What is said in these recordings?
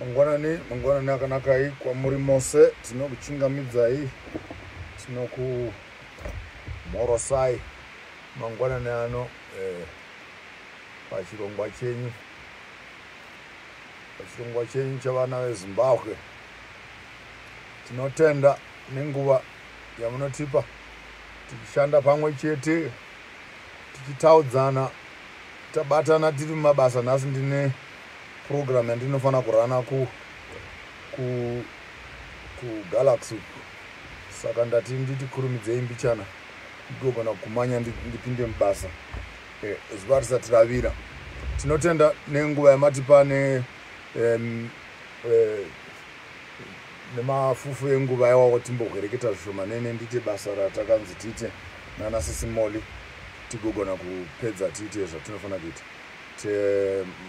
Mangwanani, mangwanani akanakai kwamuri mose. Tinokuchingamidzai, tinokumhorosai mangwanani ano pachirongwa chenyu, pachirongwa chenyu chavana veZimbabwe. Tinotenda nenguva yamunotipa tichishanda pamwe chete, tichitaudzana, tabatana tiri mumabasa. Nhasi ndine program yandinofanira kurana ku ku kuGalaxy, saka ndati nditi kurumidzei mbichana ndigogona kumanya ndipinde mubasa zuva risati ravira. Tinotenda nenguva yamatipa ne nemafufu enguva iwawo timbohwereketa zvishomanene, ndiite basa ratakanzi tiite nana Sisimoli, tigogona kupedza tiite zvatinofanira kuita.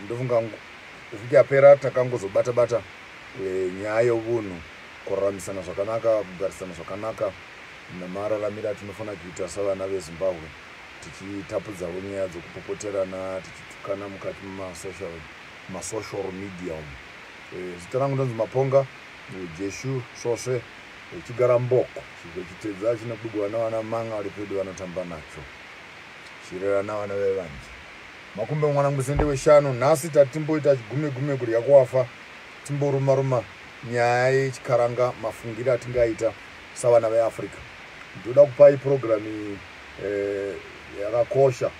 Ndofunga vhiki yapera takangozobata bata nyaya yovunhu, kuraramisana zvakanaka, kugarisana zvakanaka nemararamiro atinofanira kuita savana veZimbabwe, tichitapudzawo nyaya dzokupopoterana, tichitukana mukati memasocial media umu. Zita rangu ndonzi Maponga Jeshu Svosve, chigara mboko chigwe chitedza chinobugwa navana manga vari pedu vanotamba nacho chirera navana vevanje makumbe mwana musende weshanu. Nhasi tatimboita chigume gume kudya kwafa, timboruma ruma nyaya yechikaranga, mafungiro atingaita savana veAfrica. Ndoda kupai purogiramu yakakosha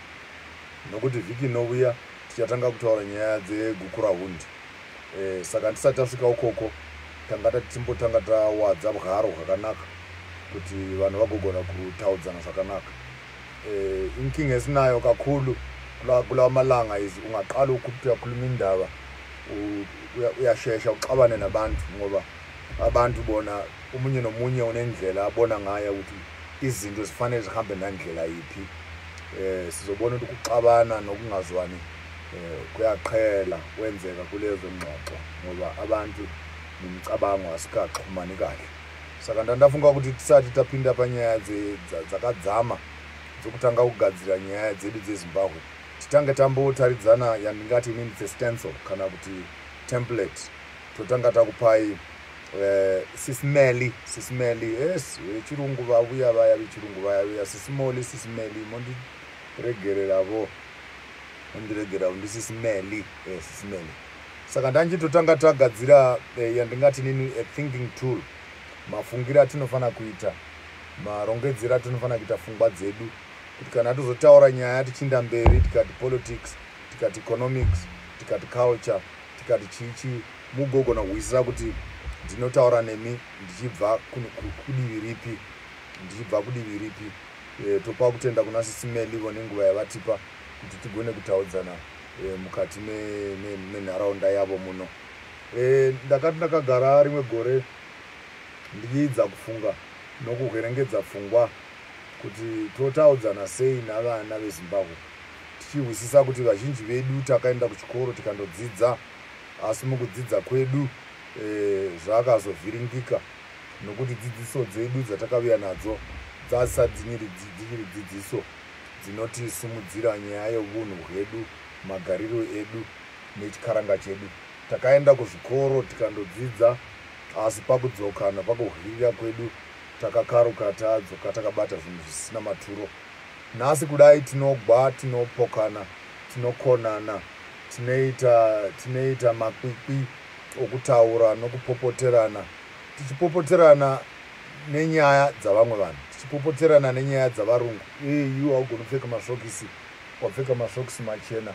nokuti vhiki inouya tichatanga kutaura nyaya dzeGukurahundi. Saka tisati tasvika ukoko, tanga tati timbotanga tawadza bwaro hwakanaka kuti vanhu vagogona kutaudzana zvakanaka. Inkinga esinayo kakhulu kulawa malanga is ungaqala ukuthi uyakhuluma indaba, uyashesha uxabane nabantu, ngoba abantu bona omunye nomunye unendlela abona ngayo ukuthi izinto zifanele zihambe nandlela yiphi. Sizobona ukuthi ukuxabana nokungazwani kuyaqhela kwenzeka kulezo ngxoxo, ngoba abantu nemicabango asikaxhumani kahle. Saka ndandafunga kuti tisati tapinda panyaya dzakadzama dzokutanga kugadzira nyaya dzedu dzeZimbabwe, titange tambotaridzana yandingati inini stencil kana kuti template. Totanga takupai Sisimeli, Sisimeli, yes, vechirungu vavuya vaya, vechirungu vaya vuya, Sisimoli, Sisimeli, mondiregereravo, mondiregeravo, ndiSisimeli, Sisimeli. Saka ndanchitotanga tagadzira yandingati nini a thinking tool, mafungiro atinofanira kuita, marongedzero atinofanira kuita pfungwa dzedu, kuti kana tozotaura nyaya tichinda mberi, tikati politics, tikati economics, tikati culture, tikati chichi, mugogona kuhwisisa kuti ndinotaura nemi ndichibva kudivi ripi, ndichibva kudivi ripi. Topa kutenda kuna Sisimelivo nenguva yavatipa kuti tigone kutaudzana mukati menharaunda yavo muno. Ndakati ndakagara rimwe gore ndichiidza kufunga nokuhwerengedza pfungwa kuti totaudzana sei navana veZimbabwe, tichihwisisa kuti vazhinji vedu takaenda kuchikoro tikandodzidza, asi mukudzidza kwedu zvakazovhiringika nokuti dzidziso dzedu dzatakavuya nadzo dzasati dzichiri dzidziso dzinotisimudzira nyaya yeunhu hwedu, magariro edu nechikaranga chedu. Takaenda kuzvikoro tikandodzidza, asi pakudzoka napakuhwirira kwedu takakaruka, tadzoka takabata zvinhu zvisina maturo. Nhasi kudai tinogwa, tinopokana, tinokonana, tinoita makwikwi okutaura nokupopoterana, tichipopoterana nenyaya dzavamwe vanhu, tichipopoterana nenyaya dzavarungu. Iwe haugoni kupfeka masvokisi, wapfeka masvokisi machena.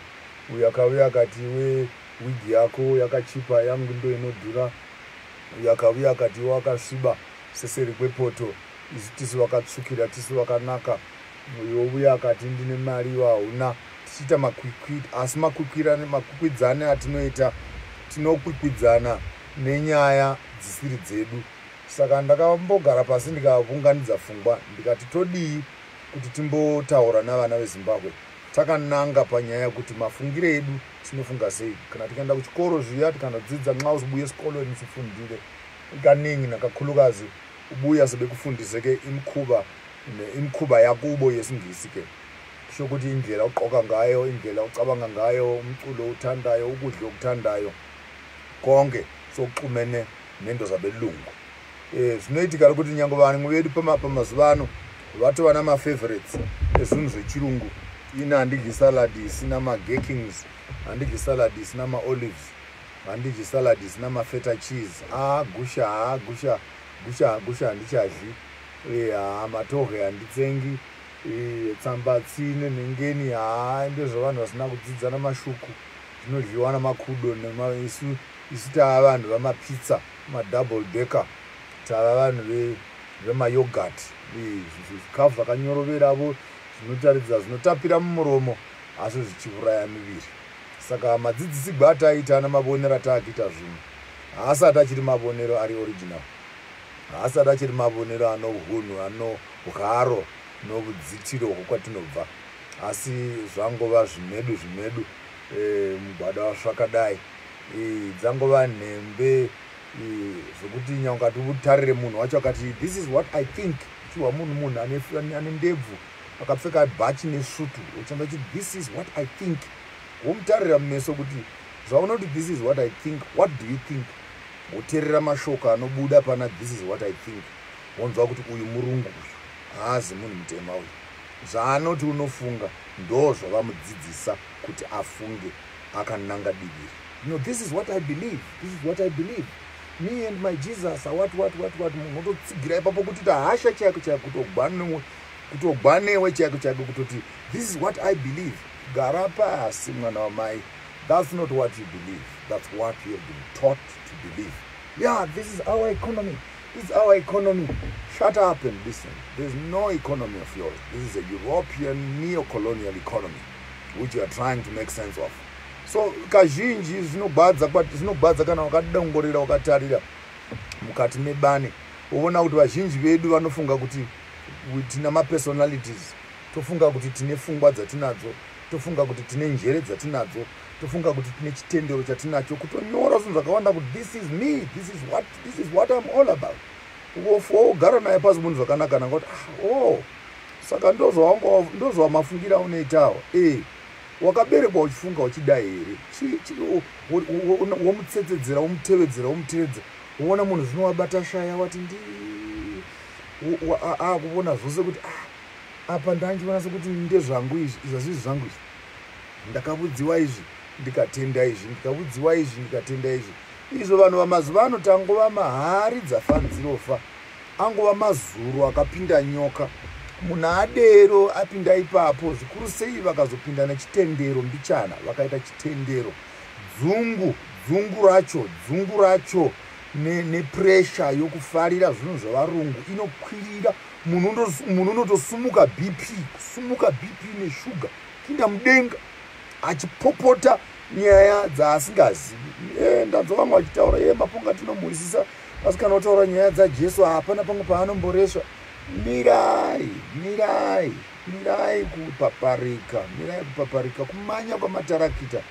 Uyu akauya akati, "Iwe wigi yako yakachipa, yangu ndo inodhura." Uyu akauya akati, "Iwe wakasviba seseri kwepoto, isu tisu vakatsvukira, tisu vakanaka." Uyu uya akati, "Ndine mari, iwe hauna." Tichiita makwikwi, asi makwikwidzane atinoita, tinokwikwidzana nenyaya dzisiri dzedu. Saka ndakambogara pasi ndikaunganidza pfungwa, ndikati todii kuti timbotaura navana veZimbabwe takananga panyaya yekuti mafungiro edu tinofunga sei. Kana tikaenda kuchikoro zviya tikandodzidza, nxa uzibuya esikolweni sifundile kaningi nakakhulukazi ubuya sebekufundise ke imikhuba, imikhuba yakubo yesiNgisi ke, kusho ukuthi indlela ogqoka ngayo, indlela ocabanga ngayo, umculo othandayo, ukudla okuthandayo, konke Sokuxhumene nento zabelungu. Zvinoitika kuti nyange vanhu vedu pamazuva ano vatova namafavorites ezvinhu zvechirungu. Ini handidyi salad isina magherkins, handidyi salad isina maolives, handidyi salad isina mafeta cheese. A gusha, ha gusha, gusha, gusha handichadyi. Ha, matohwe handitsengi. Tsambatsi nenhengeni, ha, ndezvavanhu vasina kudzidza, namashuku zvinodyiwa namakudo. Isu tava vanhu vamapizza, madouble decker, tava vanhu vemayoghurt, zvikafu zvakanyoroveravo, zvinotaridza zvinotapira mumuromo asi zvichiuraya miviri. Saka madzidzisigwa ataiita namavonero ataakuita zvinhu haasati achiri mavonero ari original, haasati achiri mavonero ano hunhu, ano hwaro norudzitiro hwokwatinobva, asi zvangova zvimedu zvimedu. Mugwada zvakadai, dzangova nhembe zvokuti nyange ukati utarire munhu wacho akati, "This is what I think," uchiwa munhu ane ndebvu, akapfeka bhachi nesutu, uchamba chiti, "This is what I think," womutarira mumeso kuti zvaunoti, "This is what I think," what do you think? Woteerera mashoko anobuda pana "This is what I think," wonzwa kuti uyu murungu, uyu haazi munhu mutema uyu. Zvaanoti unofunga ndo zvavamudzidzisa kuti afunge akananga diviri. No, this is what I believe, this is what I believe, me and my Jesus, what, what, what, what. Munhu ototsigira ipapo kuti hasha chaiko chaiko, kutogwanewe chaiko chaiko, kutoti, "This is what I believe." Gara pasi, mwana wamai. That's not what you believe, that's what you have been taught to believe. Yeah, this is our economy, this is our economy. Shut up and listen. There's no economy of yours. This is a European neo-colonial economy which you are trying to make sense of. So kazhinji zvinogwadza kana wakadongorera, wakatarira mukati mebani, woona kuti vazhinji vedu vanofunga kuti tina mapersonalities, tofunga kuti tine pfungwa dzatinadzo, tofunga kuti tine njere dzatinadzo, tofunga kuti tine chitendero chatinacho, kutonyora zvinhu zvakawanda kuti, "This is me, this is what I'm all about." Wogara naye pasi munhu zvakanaka, nanga kuti, "Ah, oh, saka ndozvawamafungira aunoitawo e wakaberekwa uchifunga uchida here?" Womutsetsedzera, womutevedzera, womutevedzera, woona munhu zvino wabata shaya, wati ndi akuvona zvose kuti, "Ah, apa ndanchiona sekuti ndezvangu izvi, izvi hazvisi zvangu izvi. Ndakavudziwa izvi ndikatenda izvi, ndikavudziwa izvi ndikatenda izvi." Izvo vanhu vamazuva ano tangova mahari dzafanzirofa, angova mazuru akapinda nyoka. Munhu adero apinda ipapo, zvikuru sei vakazopinda nechitendero mbichana, vakaita chitendero dzungu, dzungu racho, dzungu racho nepresha yokufarira zvinhu zvavarungu inokwirira. Munhu unotosumuka BP, kusumuka BP neshuga kuinda mudenga, achipopota nyaya dzaasingazivi. Ndanzwa vamwe vachitaura, "Ye Maponga tinomuhwisisa, asi kana utaura nyaya dzaJesu hapana pamwe paanomboresva." Mirai, mirai, mirai kupaparika, mirai kupaparika kumanya kwamatarakita.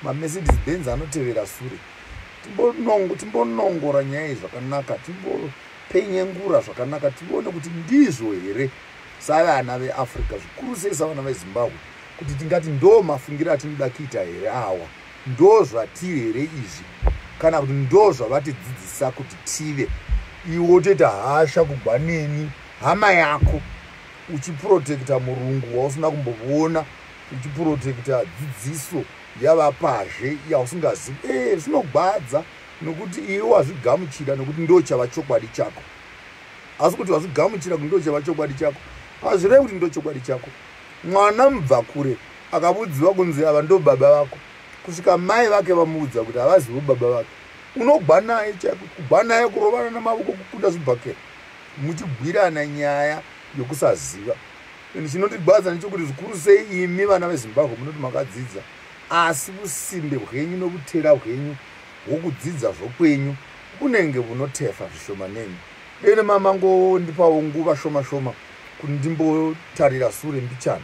MaMercedes Benz anotevera sure. Timbonongora nyaya iyi zvakanaka, timbopenyengura zvakanaka, tione kuti ndizvo here savana veAfrica, zvikuru sei savana veZimbabwe, kuti tingati ndo mafungiro atinoda kuita here awa, ndo zvatiri here izvi, kana kuti ndo zvavatidzidzisa kuti tive. Iwe wotoita hasha kugwa neni, hama yako, uchiprotekta murungu wausina kumboona, uchiprotekta dzidziso yavapazhe yausingazivi. Zvinogwadza nokuti iwe wazvigamuchira nokuti ndo chava chokwadi chako. Asi kuti wazvigamuchira kuti ndo chava chokwadi chako, hazvirevi kuti ndo chokwadi chako. Mwana mubva kure akavudziwa kunzi ava ndo baba vako, kusvika mai vake vamuudza kuti havazivi baba vake, unogwa naye chaiko, kugwa naye, kurovana namavoko, kukunda zvibhakera, muchigwirana nyaya yokusaziva. Chinondigwadza nechekuti zvikuru sei imi vana veZimbabwe munoti makadzidza, asi usimbe hwenyu nokutera hwenyu hwokudzidza zvokwenyu kunenge hunotefa zvishomanene. Dene mamangondipawo nguva shoma shoma kuti ndimbotarira sure mbichana,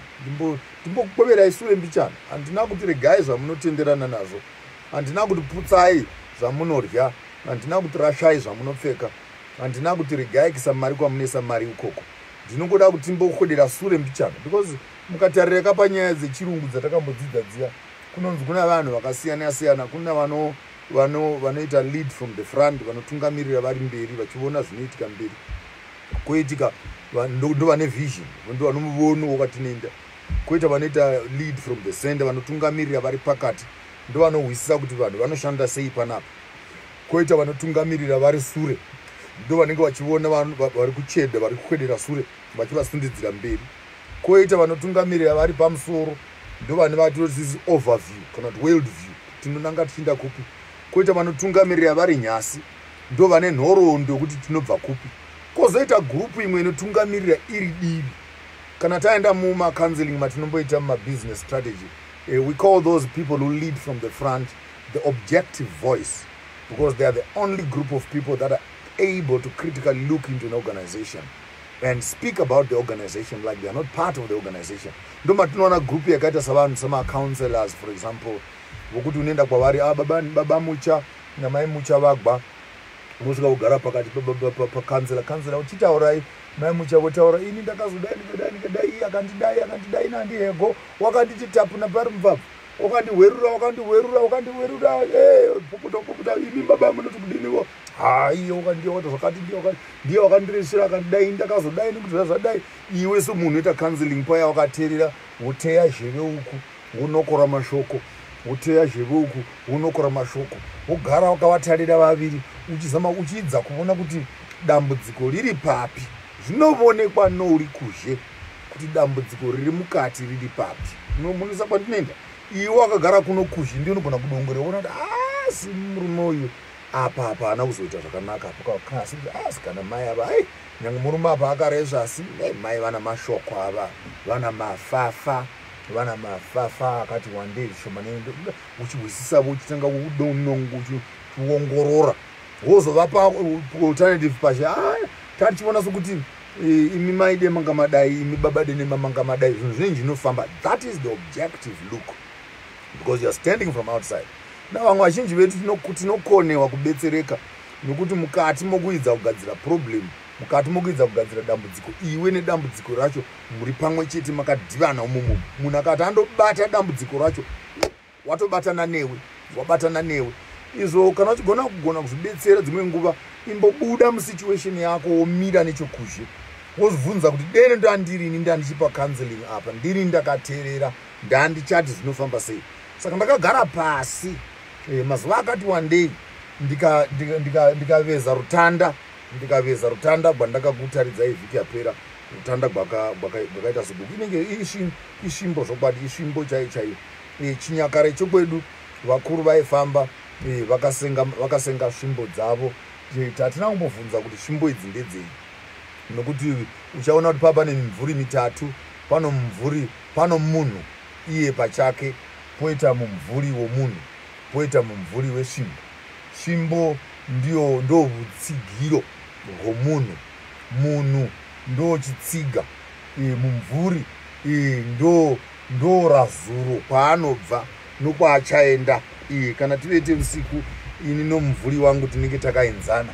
ndimbokweverai sure mbichana. Handina kuti regai zvamunotenderana nazvo, handina kuti putsai zvamunorya, handina kuti rashai zvamunopfeka, handina kuti regai kuisa mari kwamunoisa mari ikoko. Ndinongoda kuti timbokwedera sure mbichana, because mukatarira panyaya dzechirungu dzatakambodzidza dziya, kunonzi kuna vanhu vakasiyana siyana, kuna vano Vanoita lead from the front, vanotungamirira vari mberi, vachiona zvinoitika mberi. Koitika ndo vane vision, ndo vanomuvono wakatinoenda. Koita vanoita lead from the center, vanotungamirira vari pakati, ndo vanohwisisa kuti vanhu vanoshanda sei panapa. Koita vanotungamirira vari sure, ndo vanenge vachiona vari kucheda, vari kukwedera sure, vachivasundidzira mberi. Koita vanotungamirira vari pamusoro, ndo vane vatotisi overview kana kuti world view, tinonanga tichiinda kupi. Koita vanotungamirira vari nyasi, ndo vane nhoroondo yekuti tinobva kupi. Kwozoita gurupu imwe inotungamirira iri divi. Kana taenda mumacounseling matinomboita mumabusiness strategy, we call those people who lead from the front the objective voice, because they are the only group of people that are able to critically look into an organization and speak about the organization like they are not part of the organization. Ndo matinoona group yakaita savanhu samacounselors, for example, vokuti unoenda kwavari, ah, baba, baba Mucha namai Mucha vagwa, unosvika kugara pakati pacounsellor. Counsellor uchitaurai, mai Mucha votaura, "Ini ndakazodai, ndikadai, ndikadai, akandidai, akandidai, nandihego wakanditi tapuna pari mubvabvu, wakandihwerura, wakandihwerura, wakandihwerura, pukuta pukuta. Imi baba munoti kudiniwo? Hai, ndiye wakati zvakati, ndiye wakandiresvera, akandidai, ndakazodai nekuti zvazvadai." Iwe semunhu unoita counseling paya wakateerera, woteya zheve uku, wonokora mashoko, woteya zheve uku, wonokora mashoko, wogara wakavatarira vaviri, uchizama, uchiidza kuona kuti dambudziko riri papi. Zvinovonekwa nouri kuzhe kuti dambudziko riri mukati riri papi. Munoisa kwandinoenda, iwe wakagara kuno kuzhe, ndiyo unogona kudongorera, ona kuti asi murume uyu apa haana kuzoita zvakanaka apa, asi kana mai ava, ai, nyange murume apa akaresva, asi mai vana mashoko ava, vana mafafa, vana mafafa akati wandei zvishoma. Uchihwisisavo, uchitanga udonongo, uchiongorora, wozovapa alternative pashe. Tatichiona sokuti imi maide manga madai, imi baba dene manga madai, zvinhu zvinenge zvinofamba. That is the objective look, because you are standing from outside. Na vamwe vazhinji vedu tinokonewa kubetsereka nokuti mukati mokuidza kugadzira problem, mukati mokuidza kugadzira dambudziko, iwe nedambudziko racho muri pamwe chete, makadhivana umomo. Munhu akati andobata dambudziko racho, watobatana newe, wabatana newe. Izvo kana uchigona kugona kuzvibetsera, dzimwe nguva imbobuda musituation yako, womira nechokuzhe, wozvibvunza kuti dene ndandirini ndandichipa counseling apa, ndiri ndakateerera, ndandichati zvinofamba sei? Saka ndakagara pasi mazuva akati wandei, ndikaveza rutanda, ndikaveza rutanda gwandakakutaridzai vhiki yapera, rutanda gwakaita seguku, inenge isvimbo zvokwadi, isvimbo chaiyo chaiyo. Chinyakare chokwedu vakuru vaifamba vakasenga svimbo dzavo. Tatina kumbobvunza kuti svimbo idzi ndedzei, nokuti uchaona kuti papa nemimvuri mitatu. Pano mumvuri, pano munhu iye pachake, poita mumvuri womunhu, poita mumvuri wesvimbo. Svimbo ndiyo ndo vutsigiro hwomunhu, munhu ndo chitsiga, mumvuri ndo razuro kwaanobva nokwaachaenda. Kana tivete usiku, ini nomumvuri wangu tinenge takaenzana,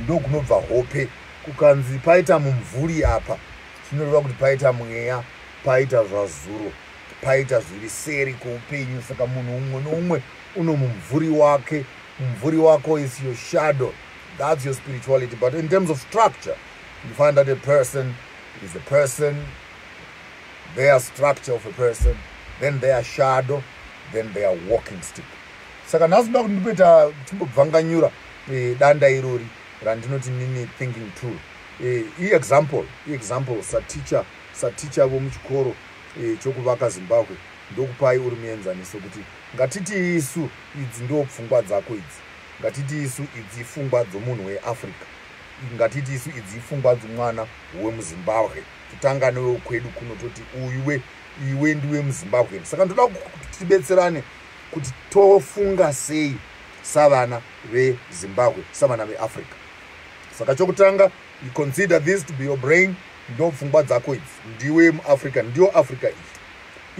ndo kunobva hope. Kukanzi paita mumvuri apa, zvinoreva kuti paita mweya, paita zvazuro, paita zviri seri kwoupenyu. Saka munhu umwe noumwe uno mumvuri wake. Mumvuri wako is your shadow, that's your spirituality. But in terms of structure, you find that a person is a person, their structure of a person, then their shadow, then their walking stick. Saka nhasi ndoda kuti ndimboita timbobvanganyura danda irori randinoti nini thinking tool. Iexample saticha vomuchikoro chokuvaka Zimbabwe, ndokupai uri muenzaniso kuti ngatiti isu idzi ndo pfungwa dzako idzi, ngatiti isu idzi pfungwa dzomunhu weAfrica, ngatiti isu idzi pfungwa dzomwana wemuZimbabwe. Totanga newekwedu kuno, toti uywe iwe ndiwe muZimbabwe. Saka ndoda kuti tibetserane kuti tofunga sei savana veZimbabwe, savana veAfrica. Saka chokutanga, you consider this to be your brain. Ndo pfungwa dzako idzi, ndiwe muAfrica, ndiyo Africa iyi.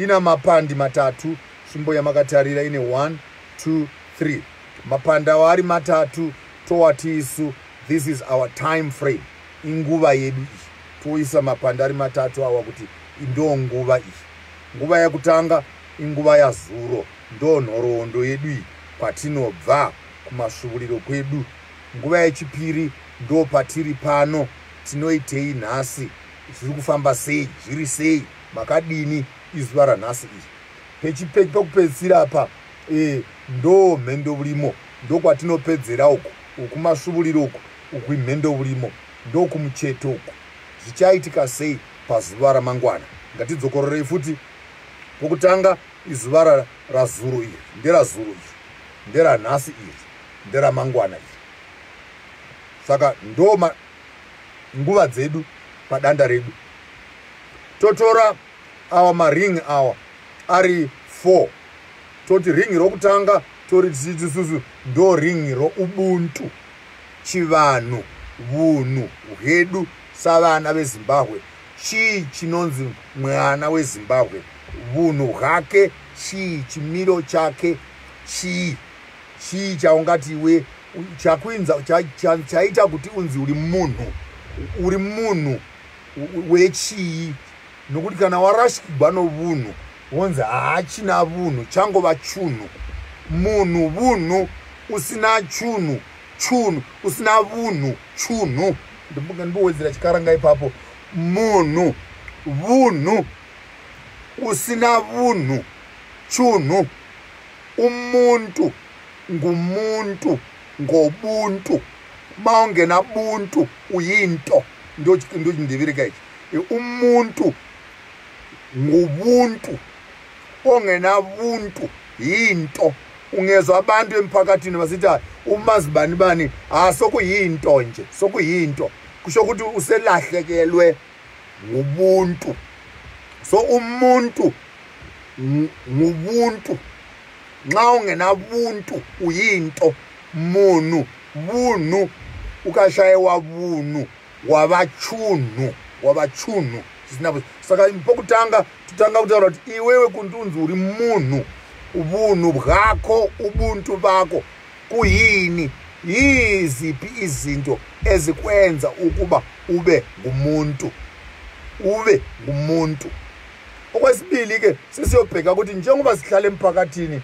Ina mapandi matatu. Svimbo yamakatarira ine 1, 2, 3 mapanda awo ari matatu. Towati isu this is our time frame, inguva yedu iyi. Toisa mapanda ari matatu awa kuti ndo nguva iyi. Nguva yekutanga inguva yazuro, ndo nhoroondo yedu iyi, kwatinobva. Kumasvuuriro kwedu. Nguva yechipiri ndo patiri pano. Tinoitei nhasi? Zviri kufamba sei? Zviri sei? Makadini izuva ranhasi iri? Pekupedzisira apa ndo mhendovurimo, ndokwatinopedzera uku, ukumasvuuriro uku, uku imhendovurimo, ndokumucheto uku. Zvichaitika sei pazuva ramangwana? Ngatidzokororei futi. Pokutanga izuva razuro iri, nderazuro iri, nderanhasi iri, nderamangwana iri. Saka ndo nguva dzedu padanda redu. Totora awa maringi awa ari 4, toti ringi rokutanga tori tichiti ndo ringi roubuntu, chivanhu, vunhu hwedu savana veZimbabwe. Chii chinonzi mwana weZimbabwe? Vunhu hwake chii? Chimiro chake chii? Chii chaungati iwe chakuinza chaita kuti unzi uri munhu? Uri munhu wechii? Nokuti kana warashikigwa novunhu, wonzi haachina vunhu, changova chunhu. Munhu vunhu, usina chunhu chunhu, usina vunhu chunhu. Ndimbowedzera chikaranga ipapo. Munhu vunhu, usina vunhu chunhu. Umuntu ngumuntu ngobuntu, mawungena buntu uyinto. Ndochindebele ichi. Umuntu ngubuntu, ongenabuntu yinto. Ungezwa abantu emphakathini basithi umazibani bani, sokuyinto nje, sokuyinto. Kusho ukuthi uselahlekelwe ngubuntu. So umuntu ngubuntu, nxa ungenabuntu uyinto. Munhu vunhu, ukashayiwa vunhu wava chunhu, wava chunhu chisina. Saka pokutanga totanga kutaura kuti iwewe kundunzi uri munhu, ubunhu bwako, ubuntu bakho kuyini? Yiziphi izinto ezikwenza ukuba ube ngumuntu, ube ngumuntu? Okwesibili ke sesiyobheka ukuthi njengoba sihlala emphakathini